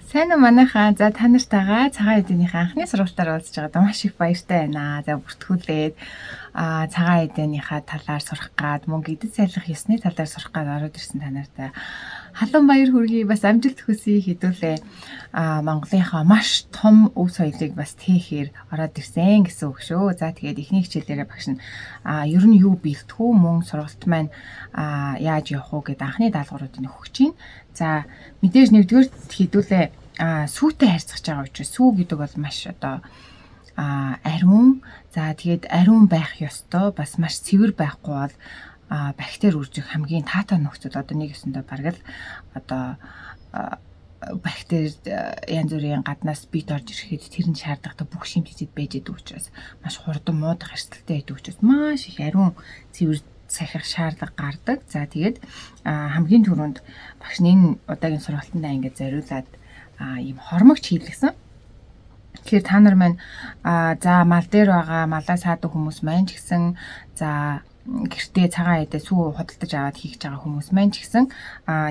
Сайн уу, манайхаа. За, та нартайгаа цагаан эдэнийхээ анхны сургалтаар уулзж байгаадаа маш их баяртай байна. За, бүртгүүлээд цагаан эдэнийхээ талаар сурах гад, мөн гидэж салих ёсны талаар сурах гад ороод ирсэн та нартай халуун баяр хүргэе, бас амжилт хүсье. Хэдүүлээ Монголынхаа маш том өв соёлыг бас тээхээр ороод ирсэн гэсэн үг шүү. За, тэгээд эхний хичээлээрээ багш нь ер нь юу бэлтгэв, мөн сургалт маань яаж явах уу гэдэг анхны даалгавруудыг өгч байна. За, мэдээж нэгдүгээр хэдүүлээ сүүтэй харьцаж байгаа учраас сүү гэдэг бол маш одоо ариун. За, тэгээд ариун байх ёстой. Бас маш цэвэр байхгүй бол бактери үржих хамгийн таатай нөхцөл. Одоо нэг ёсондоо бараг л одоо бактери янз бүрийн гаднаас бит орж ирэхэд тэр нь шаардлагатай бүх шимт хийжид байж идэг учраас маш хурдан муудах эрсдэлтэй байдаг учраас маш их ариун цэвэр сахих шаардлага гардаг. За, тэгээд хамгийн түрүүнд багш нь энэ удаагийн сургалтандаа ингээд зориулаад ийм хормогч хийлгэсэн. Тэгэхээр та нар маань за мал дээр байгаа малаа саадаг хүмүүс маань ч гэсэн, за гэртээ цагаан эдээ сүү худалдаж аваад хийх гэж байгаа хүмүүс маань ч гэсэн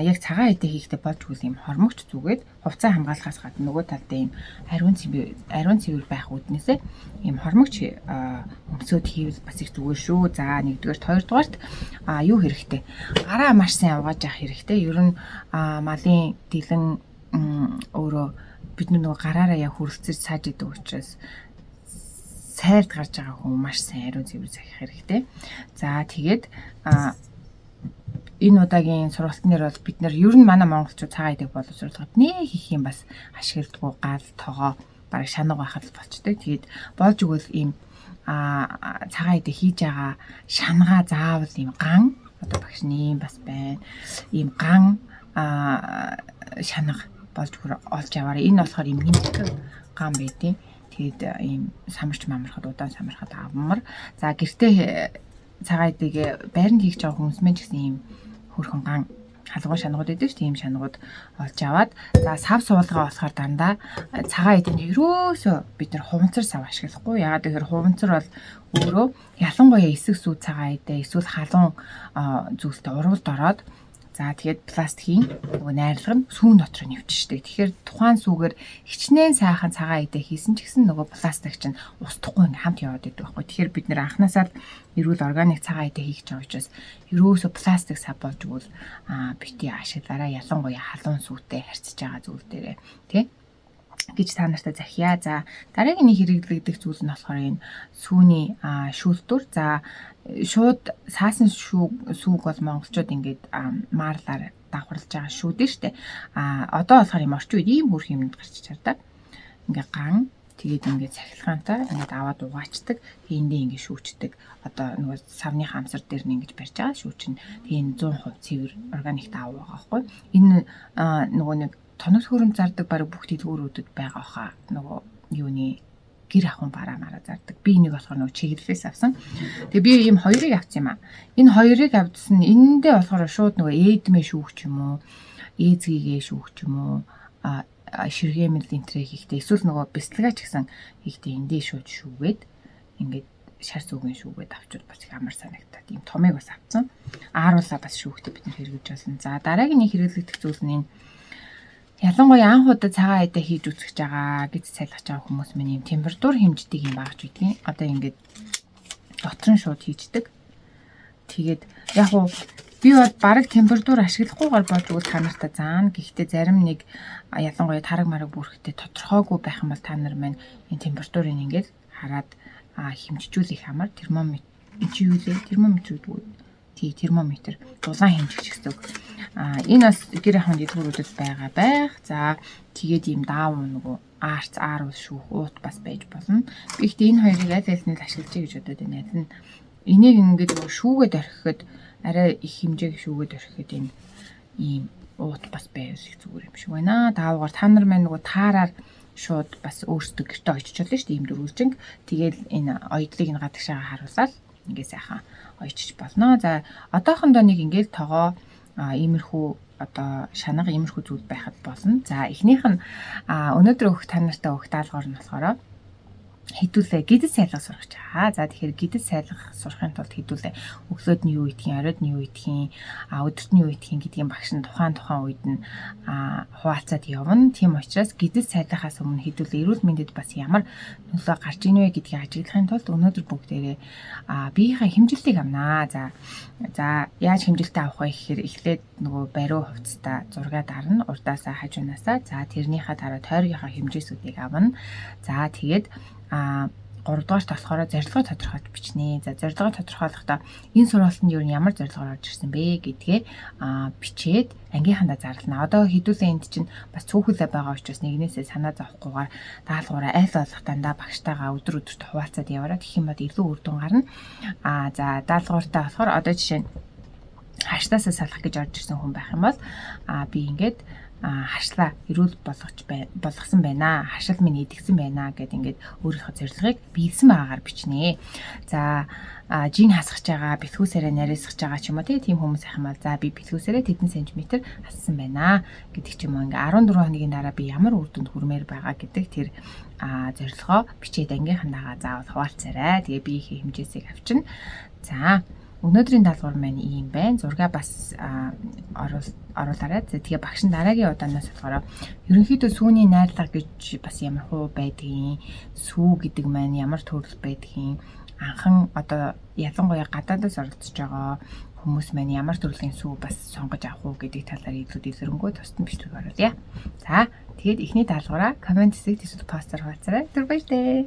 яг цагаан эдээ хийхдээ болж үл ийм хормогч зүгээд хувцас хамгаалахаас гадна нөгөө талдаа ийм ариун цэвэр байх үүднээсээ ийм хормогч өмсөөд хийвэл бас их зүгээр шүү. За, нэгдүгээрт, хоёрдугаарт юу хэрэгтэй? Гараа маш сайн угааж явах хэрэгтэй. Ер нь малын дэлэн өөрөө бид нөгөө гараараа яг хүрэлцэж сааж идэг учраас сайрд гарч байгаа хүн маш сайн ариун цэвэр захих хэрэгтэй. За, тэгээд энэ удаагийн сургалтын дээр бол бид нар ер нь манай монголчууд цагаан эдэг боловсруулахад нэг их юм бас ашигладаггүй, гал тогоо бараг шанаг байхад л болчдөг. Тэгээд болж өгвөл ийм цагаан эдэг хийж байгаа шанагаа заавал ийм ган, одоо багш нь ийм бас байна. Ийм ган шанага болж олж аваарай. Энэ болохоор ийм нэмтгэн ган байдیں۔ Тэгээд ийм самарч мамрахад, удаан самархад авмар. За, гэртээ цагаан эдийг байранд хийх байгаа хүмүүс мэн ч гэсэн ийм хөрхөн ган халгуй шанагууд байдаг шүү дээ. Ийм шанагууд олж аваад, за сав суулгаа болохоор дандаа цагаан эдэнд ерөөсөө бид нар хуванцар сав ашиглахгүй. Яагаад гэхээр хуванцар бол өөрөө ялангуяа эсэх сүү цагаан эдээ эсвэл халуун зүйлтэй урвалд ороод, за тэгээд пластикийн нөгөө найрлага нь сүүн дотор нь явчихдаг. Тэгэхээр тухайн сүүгээр хичнээн сайхан цагаан эдээ хийсэн ч гэсэн нөгөө пластик чинь устдахгүй, ингээ хамт яваад байдаг байхгүй. Тэгэхээр бид нэр анханасаа л эрүүл органик цагаан эдээ хийх гэж байгаа учраас ерөөсө пластик сав болж өгвөл бити ашиглаарай. Ялангуяа халуун сүүтэй харьцаж байгаа зүйл дээрээ тий гэж та нартай захиа. За, дараагийн нэг хэрэглэгдэх зүйл нь болохоор энэ сүүний шүүлтүр. За, шууд саасан шүүг бол монголчууд ингээд маарлаар давхарлаж байгаа шүү дээ штэ. Одоо болохоор юм орчин үед ийм хөрх юмнууд гарч чардаг. Ингээ ган, тэгээд ингээд цахилгаантай ингээд аваад угаачдаг. Тэгээд эндээ ингээд шүүчдэг. Одоо нөгөө савны хамсар дээр нь ингэж барьж байгаа шүүч нь. Тэгээд энэ 100% цэвэр органик таав байгаа байхгүй. Энэ нөгөө нэг тоног хөрөм зардаг бараг бүх дэлгүүрүүдэд байгаа хаа. Нөгөө юуны гэр ахуйн бараа мараа зардаг. Би энийг болохоор нөгөө чиглэлээс авсан. Тэгээ би ийм хоёрыг авсан юм аа. Энэ хоёрыг авдсан энэндээ болохоор шууд нөгөө ээдмээ шүүх ч юм уу, ээзгийгээ шүүх ч юм уу, ширгэмэл энтрээ хийхдээ эсвэл нөгөө бяцлагаа ч гэсэн хийхдээ эндээ шууд шүүгээд ингээд шар зүгийн шүүгээд авчвал бас их амар санагтаад ийм томыг бас авсан. Ааруулаа бас шүүхтэй бид нэр хэрэгжиж болно. За, дараагийн нэг хэрэглэгдэх зүйл нь энэ ялангуяа анх удаа цагаан эдээ хийж үзэж байгаа гэж цайлгаж байгаа хүмүүс минь ийм температур хэмждэг юм багч бидгийн. Одоо ингээд дотор нь шууд хийждэг. Тэгээд яг уу би бол бараг температур ашиглахгүйгээр болж өгвөл та нартай заана. Гэхдээ зарим нэг ялангуяа тараг мараг бүрхтээ тодорхойгүй байх юм бол та нар маань энэ температурыг ингээд хараад хэмжижүүл их амар. Термометр энэ чи юу лээ? Термометр гэдэг үү? Тий, термометр. Дулаан хэмжигч гэсэн үг. Энэ бас гэр ахуйн дэлгүүрүүдэд байгаа байх. За, тэгээд ийм даав нөгөө арц аарвал шүүх уут бас байж болно. Би ихтэй энэ хоёрыг аль аль нь л ашиглажээ гэж бодоод байна. Аль нь энийг ингээд нөгөө шүүгээд орхиход арай их хэмжээг шүүгээд орхиход энэ ийм уут бас байвал их зүгээр юм шиг байна. Даавгаар та нар маань нөгөө таараар шууд бас өөрсдөө гэртээ ойчж болно шүү дээ ийм дөрвөлжинг. Тэгээд энэ оёдлыг нь гадагшаага харуулаад ингээ сайхан ойчж болно. За, одоохондоо нэг ингээд тогоо иймэрхүү одоо шанага, иймэрхүү зүйл байхад болно. За, эхнийх нь өнөөдөр өгөх та нартай өгөх даалгавар нь болохоор Хэдүүлээ гэдэс сайлга сурах чаа. За, тэгэхээр гэдэс сайлгах сурахын тулд хэдүүлээ өглөөд нь юу идэх юм, оройд нь юу идэх юм, өдөрт нь юу идэх юм гэдгийг багш нь тухайн тухайн үед нь хуваалцаад явна. Тийм учраас гэдэс сайлгахаас өмнө хэдүүлээ эрүүл мэндэд бас ямар нөлөө гарч ийн вэ гэдгийг ажиглахын тулд өнөөдөр бүгдээрээ биеийнхээ хэмжилтийг авнаа. За, яаж хэмжилтээ авах вэ гэхээр эхлээд нөгөө бариу хувцастаа зургаа дарна, урдаасаа, хажуунаасаа. За, тэрнийхээ дараа тойргийнхаа хэмжээсүүдийг авна. За, тэгээд 3 дугаарт болохоор зорилгоо тодорхойлж бичнэ. За, зорилгоо тодорхойлохдоо энэ сургалтанд юу ямар зорилгоор орж ирсэн бэ гэдгээ бичээд ангийнхандаа зарлана. Одоо хэдүүлээ энд чинь бас цөөхөлөө байгаа учраас нэгнээсээ санаа зовхгүйгээр даалгавраа аль болох дандаа багштайгаа өдөр өдөрт хуваалцаад яваарай. Тэгэх юм бол илүү үр дүн гарна. За, даалгавартаа болохоор одоо жишээ нь харшлаасаа салах гэж орж ирсэн хүн байх юм бол би ингээд харшлаа эрүүл болгож болгосон байна. Харшил минь эдгэсэн байна гэд ингээд өөрийнхөө зорилгыг биелсэн байгаагаар бичнэ. За, жин хасгаж байгаа, бэлхүүсээрээ нарийсгаж байгаа ч юм уу, тийм хүмүүс ах юм бол за, би бэлхүүсээрээ тэдэн сантиметр хассан байна гэдэг ч юм уу, ингээ 14 хоногийн дараа би ямар үр дүнд хүрмээр байгаа гэдэг тэр зорилгоо бичээд ангийнхандаага заавал хуваалцаарай. Тэгээ биеийнхээ хэмжээсийг авчина. За, өнөөдрийн даалгавар маань ийм байна. Зургаа бас оруулаарай. За, тэгээ багш нь дараагийн удаанаас болохоор ерөнхийдөө сүүний найрлага гэж бас ямар хуу байдгийг, сүү гэдэг маань ямар төрөл байдгийг, анхан одоо ялангуяа гадаадаас оролцож байгаа хүмүүс маань ямар төрлийн сүү бас сонгож авах уу гэдэг талаар илүү дэлгэрэнгүй тусад нь бичлэг оруулъя. За, тэгээд эхний даалгавраа comment хэсэгт эсвэл постоор хуваалцаарай. Түр баяртай.